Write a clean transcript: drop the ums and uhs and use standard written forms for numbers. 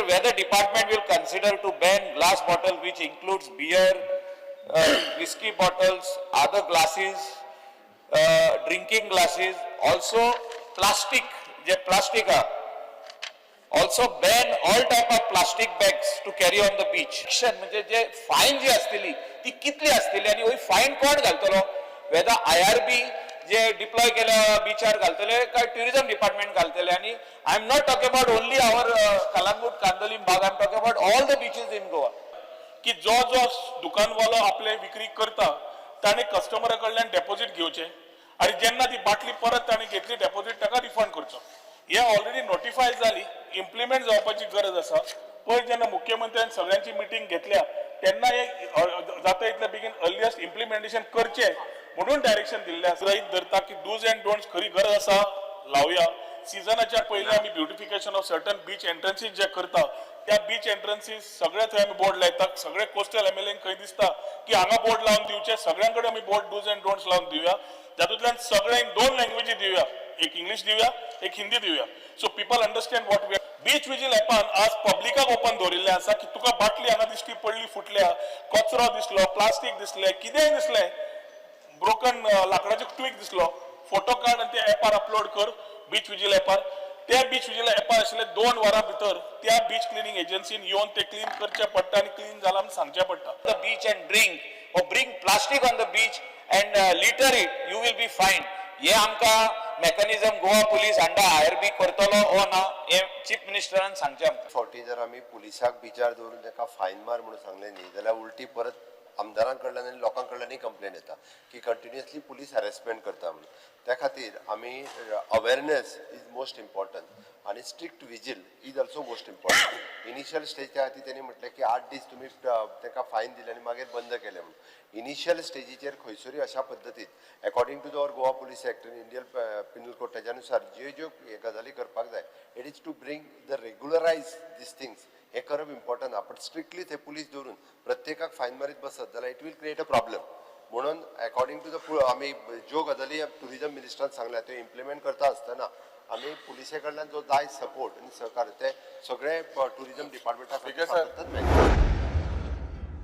Whether department will consider to ban glass bottle, which includes beer, whiskey bottles, other glasses, drinking glasses, also plastic, J plastic आहा. Also ban all type of plastic bags to carry on the beach. Action म्हणजे जे fine जी आसतली ती कितली आसतली आनी ही fine कोण घालतलो? वेदर आयआरबी जे डिप्लॉय केल्या बिचार घालतले काय ट्युरिझम डिपार्टमेंट घालतले? आनी I am not talk about only our Calangute, Candolim Baga, I am talk about all the beaches in Goa. की जो जो दुकानवालो आपले विक्री करता, ताणें कस्टमरा कडल्यान डेपॉझिट घेवचें आनी जेन्ना ती बाटली परत ताणें घेतली, डेपॉझिट ताका रिफंड करचो. हे ऑलरेडी नोटिफाय जाली, इम्प्लिमेंट जावपाची गरज आसा. पयर जेन्ना मुख्यमंत्र्यान सगळ्यांची मिटींग घेतल्या, तेन्ना हे जाता इतले बेगीन अर्लियस्ट इम्प्लिमेंटेशन करचें म्हणून डायरेक्शन दिल्लें आसा. गृहीत धरता की डूज अँड डोंट्स खरी गरज आसा, लावया. सिजनाच्या पयलीं आमी beautification of certain beach entrances जे करता, त्या बीच एंट्रन्सीस सगळे थंय आमी बोर्ड लायता. सगळे कोस्टल एमएलए खंय दिसता की हांगा बोर्ड लावन दिवचे, सगळ्यां कडेन आमी बोर्ड, डूज अँड डोंट्स लावन दिवया. जातूंतल्यान सगळ्यांक दोन लँग्वेजी दिवया, एक इंग्लीश दिवया, एक हिंदी दिवया, so people understand what we. Beach vigil एपान आज पब्लिकाक ओपन दवरिल्लें आसा की तुका बाटली हांगा दिश्टी पडली, फुटल्या, कचरो दिसलो, प्लास्टीक दिसलें, कितेंय दिसलें, ब्रोकन लाकडाचो ट्वीक दिसलो, फोटो काड आनी ते एपार अपलोड कर बीच विजील एपार. त्या बीच विजील एपार आशिल्ले 2 वरां भितर त्या बीच क्लिनींग एजन्सीन येवन ते क्लीन करचें पडटा आनी क्लीन जालां म्हूण सांगचें पडटा. The beach and drink or bring plastic on the beach and litter it, you will be fined. हे आमकां mechanism Goa police under IRB करतलो ओ ना, हे चीफ मिनिस्टरान सांगचें आमकां. फावटी जर आमी पुलिसाक बिचार दवरून ताका फायन मार म्हणून सांगलें न्ही, जाल्यार उलटी परत आमदारां कडल्यान आनी लोकां कडल्यानूय कंप्लेन येता की कंटिन्युअसली पुलीस हॅरेसमेंट करता म्हणून. त्या खातीर आमी अवेरनेस is most important आनी strict vigil is also most important. Initial स्टेजा खातीर तेणी म्हटलें की 8 दीस तुमी ताका फायन दिले आनी मागीर बंद केलें म्हणून. इनिशियल स्टेजीचेर खंयसरूय अशा पद्दतीन, according to the our Goa Police Act आनी इंडियन पिनल कोड, तेज्या नुसार ज्यो ज्यो हे गजाली करपाक जाय, it is to bring the regularize these things, हें करप इम्पॉर्टंट आहा. पण स्ट्रिक्टली थंय पुलीस दवरून प्रत्येकाक फायन मारीत बसत जाल्यार it will create a problem. म्हणून अकॉर्डिंग टू the आमी ज्यो गजाली टुरिजम मिनिस्टरान सांगल्या, त्यो इम्प्लिमेंट करता आसतना आमी पुलिसे कडल्यान जो जाय सपोर्ट आनी सहकार्य, ते सगळे टुरिजम डिपार्टमेंटा ठीक आहे, सर. मेळटा.